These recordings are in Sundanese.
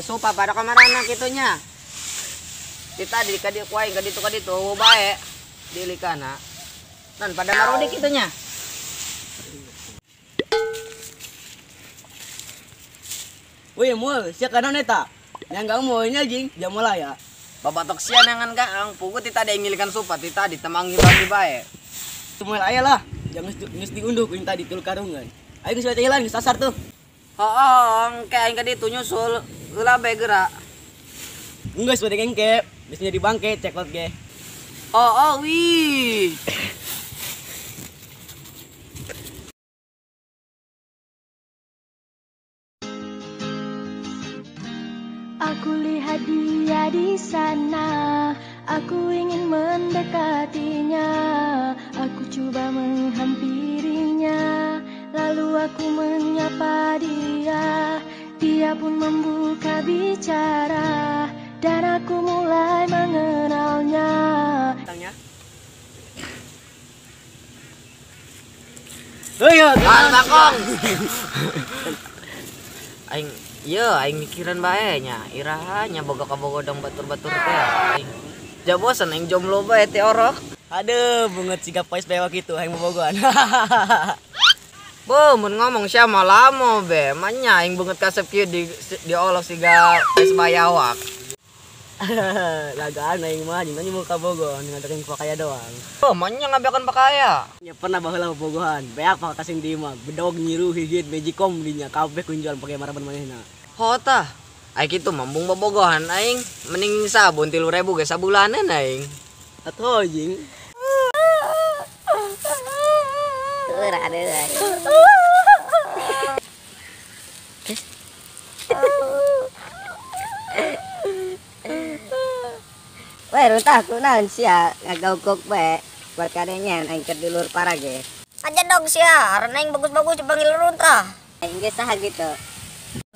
Supa pada kamarana kitunya. Ti tadi ka dieu ku aing ka ditu bae. Dilikana. Nan pada marode kitunya. Wih, mul, sia kana eta? Yang gak mau nya jing, jam mulai ya. Babatok sia nangan kaang, pugu ti tadi ngilikan supa ti tadi temang bagi bae. Mulai aya lah, jangan geus diunduh ku tadi tul karungan. Ayo geus jalan geus sasar tuh. Hoong, ke aing ka ditu nyusul, heula bae geura. Geus bade engke, geus jadi bangke ceklot ge. Oh, wih. Aku lihat dia di sana, aku ingin mendekatinya. Aku coba menghampirinya, lalu aku menyapa dia. Dia pun membuka bicara, dan aku mulai mengenalnya. Takong. Aing iya, aing mikiran bae nya, iraha nya boga kabogodong batur-batur teh aing. Ja bosan aing jomblo bae teh orok. Aduh, bunget siga pois bewak kitu aing bobogohan. Bo, mun ngomong sia mah lamo be, manya aing bunget kasep kieu di diolok siga pois bayawak. Lagaan aing mah jeung mau kabogohan ngadakeun pakaya doang. Oh, manya ngabeakeun pakaya. Nya pernah baheula bobogohan, beak pakasing di imah, bedog nyiru higit magicom dinya kabeh kunjuan pake maraban manehna. Ho tah. Ai kitu mah embung bobogohan aing, mending sabun 3.000 ge sabulanan aing. Atuh jing. Weh, runtah ku naon sia ngagaugok bae buat kadengen aing keur dulur parage. Aja dong sia, aran aing bagus-bagus dipanggil runtah. Aing ge saha gitu.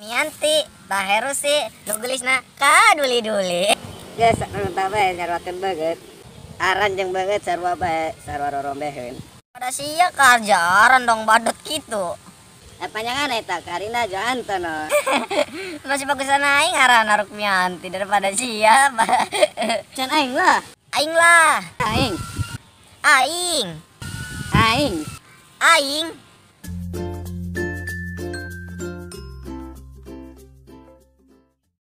Mianti, baheru si, nu geulisna kaduli-duli. Geus runtah bae nyaruakeun beungeut. Aran jeung beungeut sarua bae, sarua rorombeheun. Pada sia karja aran dong badut kitu. Panjangan eta Karina Joantono. Masih bagusan aing aran Rukmianti daripada siapa. Can aing lah. Aing lah. Aing. Aing. Aing. Aing.